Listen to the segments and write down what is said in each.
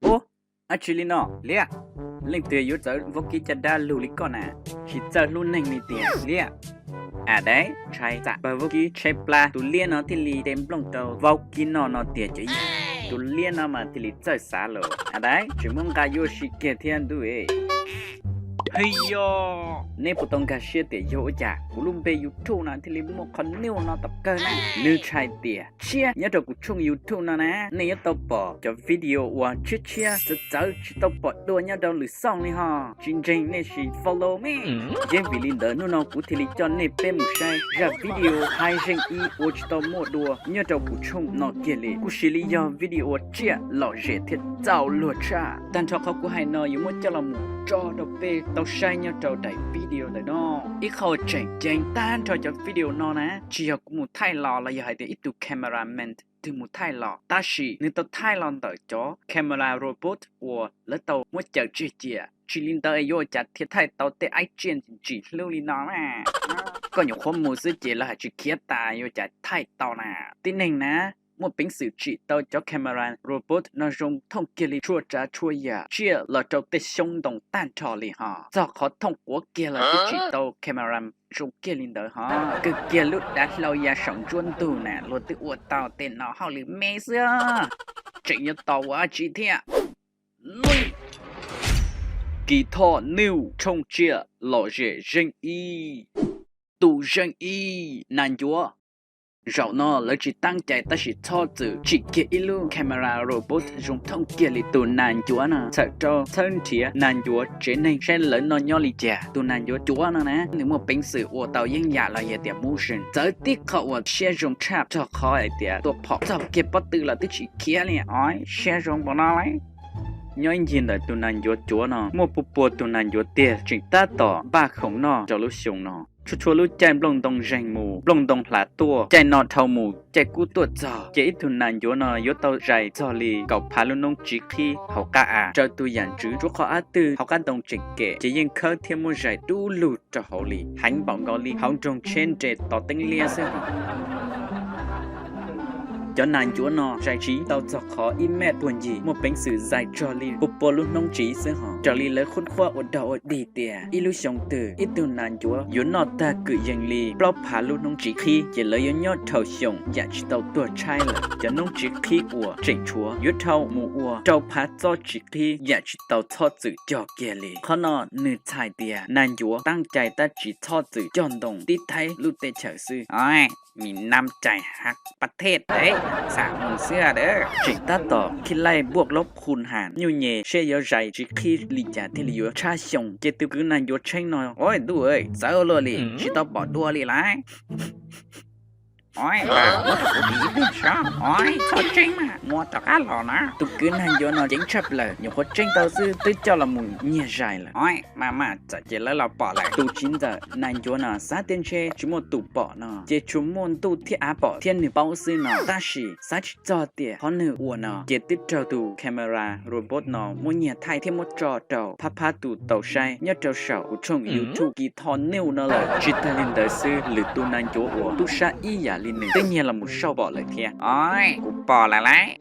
Ub, dab tsi li no liab? Leej twg yuav txawv vaub kib caj dab lug li koj na? Tsis txawj hlub neeg li tiag liab. Am daiv, ntshai xam pawg vaub kib tsheb plab, tus liab no thiaj li de nplooj rau vaub kib noj no tiag cov yawg. Tus liab no mas thiaj li txawj xav lawm. Am daiv, tseem muab nqa yuav si kiag thiab ntuj. Hwj yog, neb puas tau nkag siab tias yog ua cas kuv lub npe YouTube no thiaj li muaj qhov news no tom kawg na? Nws tshaj tias tshiab nyob rau kuv tshooj YouTube no na, nej yuav tau pom cov video uas tshiab tshiab txawv txawv tsis tau pom dua nyob rau lwm xoj li ho. Tsis ntseeg nej sim follow me. Yeej vim li ntawd hnub no kuv thiaj li coj nej peb mus saib zaj video hais zeej ib uas tsis tau muaj dua nyob rau kuv tshooj no kiag li. Kuj sim li yog video tsiaj lom zem thiab txaus luag tshaj. Tag nrho qhov kuv hais no yuav muab coj los mus tso rau peb tau saib nyob rau daim video ntawm no. Ib qho tseem ceeb, tag nrho cov video no na, tsis yog kuv mus thaij los los yog hais tias ib tug cameraman twg mus thaij los, tab sis nws tau thaij los ntawm cov camera robot uas lawv tau muab cawm tseg cia. Tsis li ntawd yuav ua cas thiaj thaij tau tej aib tsiaj ntsim hlub li no na? Koj nyuam qhuav mus xwb ces lawv hais tsis khiav tas yuav cas thaij tau na? Tib neeg na, muaj peev xwm tsim tau cov camera robot no zoo thooj kiag li txhua tsav txhua yam tsiaj los rau tej xyoob ntoo tag nrho li ho. Txog qhov thooj quav kiag los twb tsim tau camera zoo kiag li ntawd ho. Kawg kiag lub dav hlau ya saum nruab ntug na luag twb ua tau tej no hauj lwm me xwb. Tseem yuav tos ua dab tsi thiab? Kis Thoj News, tshooj tsiaj lom zem zeej ib, tus zeej ib, nas ncuav. Zaum no lawv tsis tab cai tab sis txhob txwm tsim kiag ib lub camera robot zoo thooj kiag li tus nas ncuav no, txhawm rau txhawb nrhiav nas ncuav tsev neeg saib lawv noj nyob li cas. Tus nas ncuav cuav no na, nws muaj peev xwm ua tau yeeb yam los yog tias motion, txawv tib qho uas siab zoo tshaj, txog qhov hais tias tua phom txog kiag pob tw los twb tsis khiav li os, siab zoo npaum no lauj. Nyob ib ncig ntawm tus nas ncuav cuav no muaj pua pua tus nas ncuav tiag tseem tab tom npaj khoom noj rau lub xyoo no. Txhua txhua lub caij nplooj ntoo zeeg mus, nplooj ntoo hlav tuaj, caij no dhau mus caij kub tuaj txog, ces ib tug nas ncuav no yuav tau zais txog li kaum phav lub noob tsiv qhib hauv qab av. Raws tus yam ntswv, tsuav qhov qab twg hauv qab ntoo tseem kem ces yeej khawb thiab muab zais dub lug rau hauv li, heev npaum nkaus li hauv nroog tsheb nres tos teeb liab xwb. Cov nas ncuav no zais tsiv tau txog qhov ib mev puag ncig, muaj peev xwm zais txog li pua pua lub noob tsiv xwb ho. Raws li lawv qhuab qhuab ua dog ua dig tias ib lub xyoo twg ib tug nas ncuav yuav noj tag kwm yees li plaub phav lub noob tsiv qhib, ces lawv yuav nyob dhau xyoo yam tsis tau tuag tshaib lawm. Cov noob tsiv qhib uas tseem tshuav yuav dhau mus ua rau phav txob tsiv qhib yam tsis tau txhob txwm cog kiag li. Qhov no nws txhais tias nas ncuav tab cai tab tsis txhob txwm cog ntoo tib thaib lub teb chaws xwb. Os, mi nam cai hab pas thej dev xam mus xwb a. Tseem tab tom khib laij npuaj lob khu has nyuj nyes seb yuav zais tsiv qhib li cas thiaj li yuav tshab xyoo, ces tus kwv nas ncuav tsheeb no, os ntuj, txawv luaj li, tsis tau pom dua li lauj. Os, muab rau kuv ib pliag saib. Os, txhob tseeb mas, muab rov qab los na. Tus kwv nas ncuav no ceev tshaj plaws, nyuam qhuav tseeb tau xwb twb coj los mus nyiag zais lawm. Os, mas mas, txawm ces lawv los pom lawm. Tus txiv ntxawm nas ncuav no xav tias ntshe tsis muaj tus pom no, ces tsuas muaj ntuj thiab av pom thiab nws paub xwb no. Tab sis xav tsis txog tias qhov nws ua no ces twb raug tus camera robot no muab nyiag thaij thiab muab tso rau phab phab tus tau saib nyob rau saum kuv tshooj YouTube Kis Thoj News no lawm. Tsis tag li ntawd xwb, lwm tus nas ncuav uas tub sab ib yam li nws twb nyiag los mus sau pom lawm thiab. Os, kuv pom lawm lauj.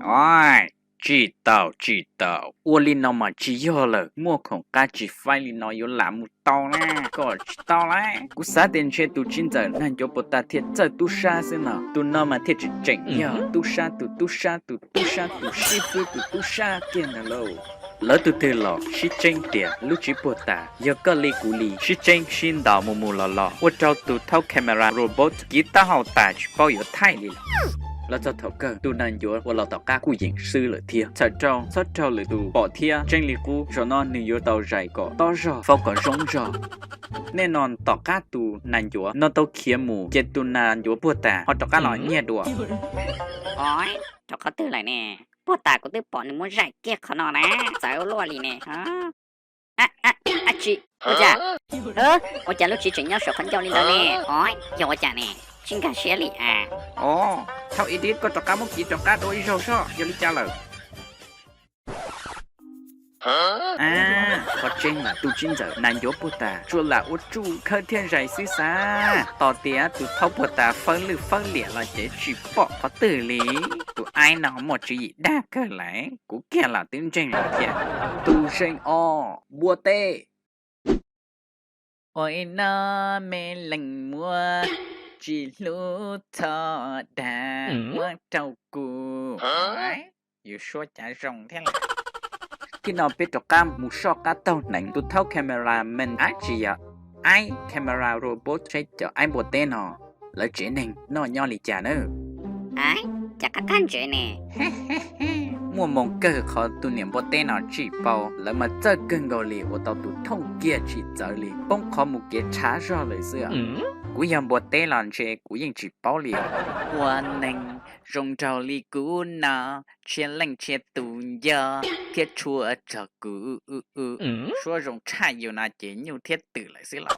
Os, tsis tau, tsis tau, ua li no mas tsis yog lawm, muaj khoom qab tsis faib li no yuav lam mus tau na, kom tsis tau lauj. Kuv xav tias ntshe tus txiv ntxawm nas ncuav puag ta thiaj txawj tub sab xwb no, tus no mas thiaj tseem tseem yog tub sab tus tub sab tus tub sab tus sib fwb tus tub sab kiag ntag lauj. Lawv tus twg los sib tseeb tias lub tsev puag ta, yog koj li kuv li, sib tseeb sib ntaus mus mus los los, ua rau tus thaub camera robot kiv taub hau tas tsis paub yuav thaij li lawm. Los txog thaum kawg tus nas ncuav uas los tom qab kuj yeem xwb lawm thiab. Txhawm rau txhob raug lwm tus pom thiab tseeb li qub, zaum no nws yuav tau zais kom tob zog faus kom zoo zog. Nej no tom qab tus nas ncuav no tau khiav mus, ces tus nas ncuav puag ta ho rov qab los nyiag dua. Os, rau qhov twg lawm ne? Puag ta kuv twb pom nws muab zais kiag qhov no na, txawv ua luaj li ne. Ab tsi, ua cas, ua cas lub tsev tseem nyob saum qhov ncauj li ntawd ne? Os, yog ua cas ne? Tsis nkag siab li as. Os, thaum ib tib koj rov qab muab kiv rov qab dua ib zaug soj, yog li cas lawm? Ab, qhov tseeb mas tus txiv ntxawm nas ncuav puag ta tsuas lam ua tsuj khawb thiab zais xwb xav, tos tias tus thaub puag ta fawb lwj fawb liam los ces tsis pom qhov twg li. Tus Aib no muaj tswv yim dag kawg lawm, kuv kiag los twb ntseeg lawm thiab. Tus zeej ob, npua teb. Ua ib no me leej muab, tsis hlub txhob dag muab rau kuv. Yus suab cav zoo thiab lawm. Thib no peb rov qab mus soj qab taug hneev tus thaub camera man ab tsis yog aib camera robot seb cov aib npua teb no lawv tsev neeg noj nyob li cas nawb. Aib, cas qab qab ntsev ne. Muaj moo kawg qhov tus niam npua teb no tsis paub, lawv mas txawj kawg nkaus li ua tau tus thooj kiag tsis txawv li, poob qhov mus kev tshav zog lawm xwb. Kuv yog npua teb los ntshe kuv yeej tsis paub li. Ua neeg zoo nraug li kuv no, txhia leej txhia tus nco thiab tshua txog kuv. Suab zoo tshaj yus no ces nyuj thiab twm lawm xwb los.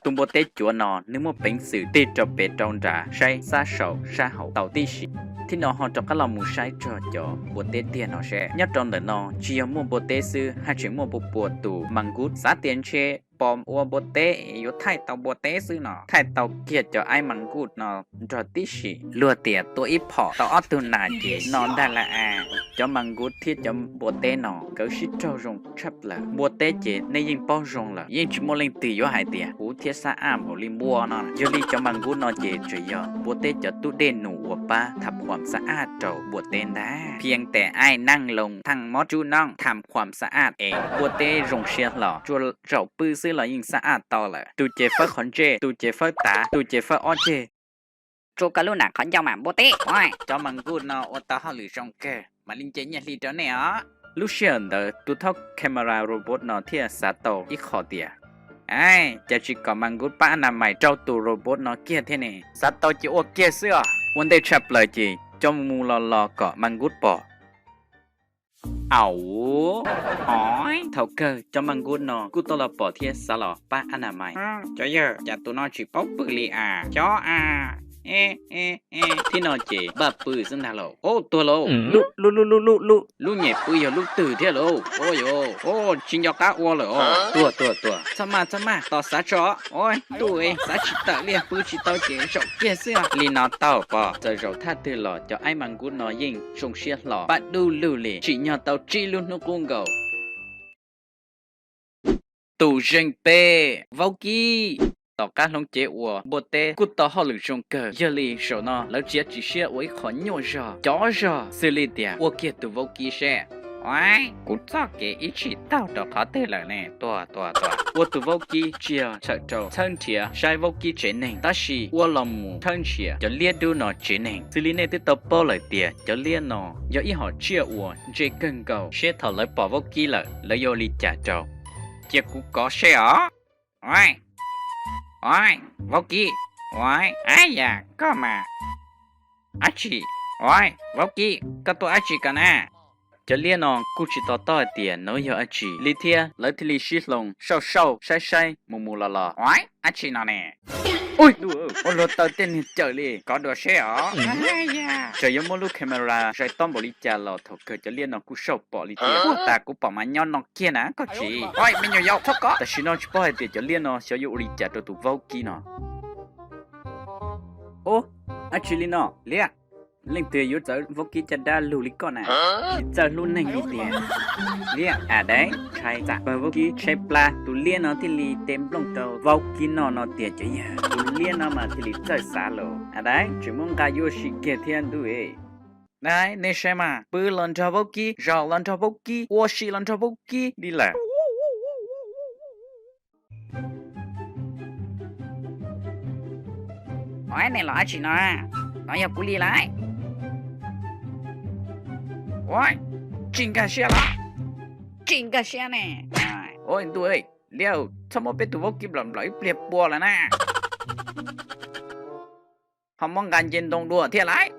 Tus npua teb cuav no nws muaj peev xwm tig rau pem rau nram saib sab saum sab hauv tau tib si. Thib no ho rov qab los mus saib txog cov npua teb tiag no seb nyob rau ntawm no tsis yog muaj npua teb xwb, haj tseem muaj pua pua tus mas nkuv xav tias ntshe pom ua npua teb es yuav thaij tau npua teb xwb no, thaij tau kiag cov aib mas nkuv no nrog tib si. Luag tias tua ib phom tau ob tug nas ces no ntag lauj. Cov mas nkuv thiab cov npua teb no nkawd sib raug zoo tshaj plaws. Npua teb ces nej yeej paub zoo lawm, yeej tsis muaj leej twg yuav hais tias huv thiab xab aj npaum li npua no. Yog li cov mas nkuv no ces tseem yog npua teb cov tub dej num uas pab tham khuam xab aj rau npua teb ntag. Phiab tes aib neej loo thaj mob tub nooj tham khuam xab aj es npua teb zoo siab hlo, tsuas zaum pw xwb los yeej xab aj tau lawm. Tus ces fawb qhov ntsej, tus ces fawb tav, tus ces fawb ob ceg. Tsuav koj lub nam qhov ncauj mas npua teb. Cov mas nkuv no ua tau hauj lwm zoo kawg, mam li nce nyiaj hli rau nej os. Lub sij hawm ntawd tus thaub camera robot no thiaj xav tau ib qho tias, aib, cas tsis kom mas nkuv pab a na mais rau tus robot no kiag thiab ne? Xav tau ces ua kiag xwb os. Ua ntej tshaj plaws ces cov mus mus los los kom mas nkuv pom. Au, o, thaum kawg cov mas nkuv no kuj tau los pom thiab xav los pab a na mais. Cov yawg, cas tus no tsis paub pw li as? Cov a, e, e, e. Thib no ces npaj pw xwb ntag lauj. Au, tuag lauj. Lub, lub, lub, lub, lub, lub, lub nyem pw yog lub twg thiab lauj? Au yos, au, tsis nco qab ua lawm os. Tuag, tuag, tuag. Txhob maj, txhob maj, tos xav tso. Au, ntuj, xav tsis tawm li, pw tsis tau ces zaum kiag xwb. Li no tau pom, txawm zaum thaj twg los cov aib mas nkuv no yeej zoo siab hlo pab dub lug li, tsim nyog tau tsib lub hnub qub nkaus. Tus zeej peb, vaub kib. Tom qab hloov cev uas npua teb kuj tau hauj lwm zoo kawg, yog li zaum no lawv txiav txim siab ua ib qho nyuaj zog cov zog xws li tias ua kiag tus vaub kib seb. Kuv txoj kev ib txhis taug rau qhov twg lawm ne? Tuag, tuag, tuag. Ua tus vaub kib tsis yog txhawm rau txhawb nrhiav saib vaub kib tsev neeg, tab sis ua los mus txhawb nrhiav cov liab dub no tsev neeg. Xws li nej twb tau paub lawm tias cov liab no yog ib hom tsiaj uas ntse kawg nkaus, seb thaum lawv pom vaub kib lawm lawv yuav ua li cas rau. Cia kuv kov seb os. Vaub kib, a yam koj mas. Ab tsi, vaub kib, koj tuaj ab tsi ko na? Cov liab no kuj tsis to taub hais tias nov yog ab tsi li thiab, lawv thiaj li sib hloov sauj sauj saib saib mus mus los los. Ab tsi no ne? Ua luag taw tej niag cawm li, kov dua seb os. Tseem yuav muab lub camera zais tob npaum li cas los thaum kawg cov liab no kuj sauj pom li thiab. Ua tas kuv pom mas nyob no kiag na koj txiv. Me nyuam yaus, txhob kov. Tam sim no tsis paub hais tias cov liab no xyov yuav ua li cas rau tus vaub kib no. Ub, ab tsi li no liab? Leej twg yuav txawv vaub kib caj dab lug li koj na? Tsis txawj hlub neeg li tiag. Liab, a dab, ntshai txam pawg vaub kib tshaib plab, tus liab no thiaj li teb nplooj rau vaub kib noj no tiag cov yawg. Tus liab no mas thiaj li txawj xav los. A dab, tseem muab nqa yuav si kiag thiab ntuj. Dab, nej saib mas, pw los nrog vaub kib, zaum los nrog vaub kib, ua si los nrog vaub kib li lawm. Ua, nej los ab tsi no? No yog kuv li lawm. Ua, tsis nkag siab los? Tsis nkag siab ne. Ua ntuj, liab, txhob muab peb tus vaub kib nplawm nplawm ib pliag pua lawm na. Ho muab nqa nce ntoo dua thiab lauj.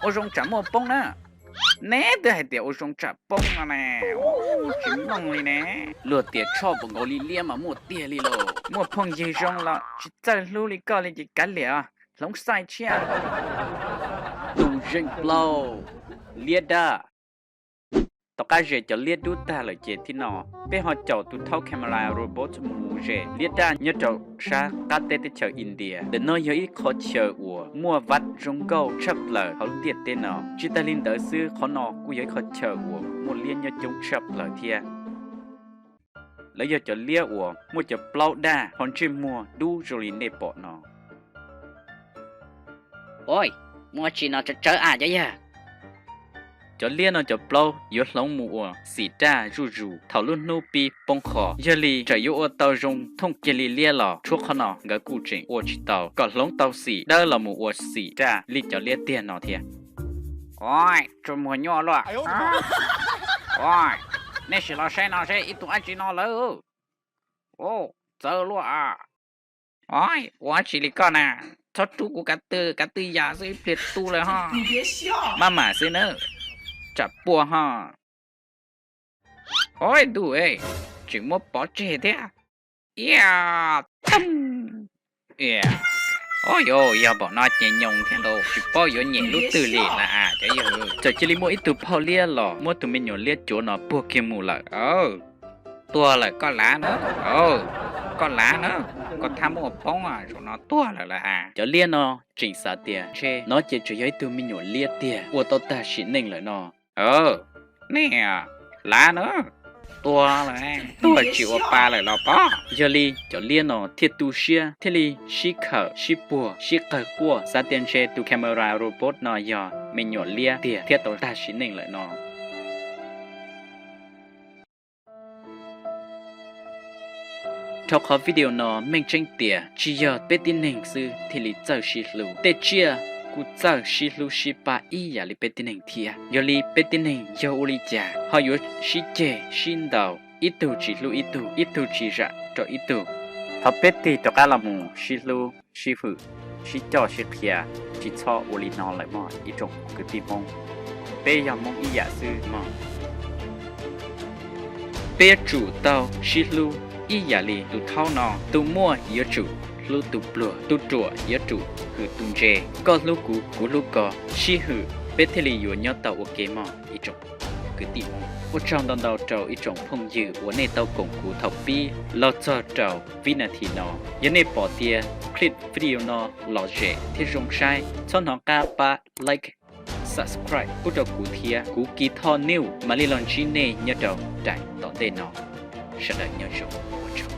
Ua zoo tsam muaj poob na. Neb twb hais tias ua zoo tsam poob no ne. Tsis mloog li ne. Luag tias tsho puas nkaus li liab mas muaj tiag li lauj. Muaj phooj ywg zoo los tsis txawj hlub li koj li ces kav liam, hloov xaij tshiab. Tus zeej plaub, liab dab. Tom qab zes cov liab dub tag lawm ces thib no peb ho caum tus thaub camera robot mus zes liab daj nyob rau sab qab teb teb chaws India. Ntawm no yog ib qho chaw uas muaj vaj zoo nkauj tshaj plaws hauv lub ntiaj teb no. Tsis tas li ntawd xwb, qhov no kuj yog ib qho chaw uas muaj liab nyob coob tshaj plaws thiab. Lawv yog cov liab uas muaj cov plaub daj ho ntsej muag dub zoo li nej pom no. Ua, muaj tsi no tsawv tsawv a cov yawg. Cov liab no cov plaub yuav hloov mus ua xim daj zuj zus thaum lub hnub pib poob qho. Yog li txawm yuav ua tau zoo thooj kiag li liab los tshuav qhov no nkawd kuj tseem ua tsis tau. Kom hloov tau xim dawb los mus ua xim daj li cov liab tiag no thiab. Ua, tsuas muag nyuaj luaj. Ua, nej sim los saib no seb ib tug dab tsi no lawm. Txawv luaj a. Ua, ua dab tsi li koj na? Txhob rub kuv kav twj yam xwb ib pliag tu lawm ho. Maj mam xwb nawb, tsam puaj ho. Ua, ntuj, tseem muab pov tseg thiab. Ia, tag. Ua, yog npaum no ces nyoos thiab lauj, tsis paub yuav nyem lub twg li na. Cov yawg, txawm cia li muaj ib tug phauj liab los muab tus me nyuam liab cuav no puag kiag mus lawm. Tuag lawm koj lav na. Koj lav na, koj thab muab ua poob, zaum no tuag lawm lauj. Cov liab no tseem xav tias ntshe no ces tsuas yog ib tug me nyuam liab tiag ua tau tag sim neej lawm no. Nej lav na, tuag lawm, tuag tsis ua pa lawm los pob. Yog li cov liab no thiaj tu siab thiaj li sib khawm sib puag sib qawg quaj xav tias ntshe tus camera robot no yog me nyuam liab tiag thiab tau tag sim neej lawm no. Dhau qhov video no meej tseeb tias tsis yog peb tib neeg xwb thiaj li txawj sib hlub, tej tsiaj kuj txawj sib hlub sib pab ib yam li peb tib neeg thiab. Yog li peb tib neeg yog ua li cas ho yuav sib ceg sib ntaus, ib tug tsis hlub ib tug, ib tug tsis zam rau ib tug. Thov peb tig rov qab los mus sib hlub, sib hwm, sib coj sib qhia, tsis txhob ua li no lawm mog ib tsoom kwv tij Hmoob. Peb yog Hmoob ib yam xwb mog. Peb yuav tsum tau sib hlub ib yam li tus thaub no, tus muaj yuav tsum hlub tus pluag, tus ruam yuav tsum hwm tus ntse, koj hlub kuv, kuv hlub koj, sib hwm peb thiaj li yuav nyob tau ua ke mog ib tsoom kwv tij Hmoob. Ua tsaug ntau ntau rau ib tsoom phooj ywg uas nej tau koom kuv thaum pib los txog rau vib nas this no. Yog nej pom tias clip video no lom zem thiab zoo saib, txhob hnov qab pab like, subscribe pub rau kuv thiab kuv Kee Thor New mam li los ntsib nej nyob rau daim tom ntej no. Sawv daws nyob zoo, ua tsaug.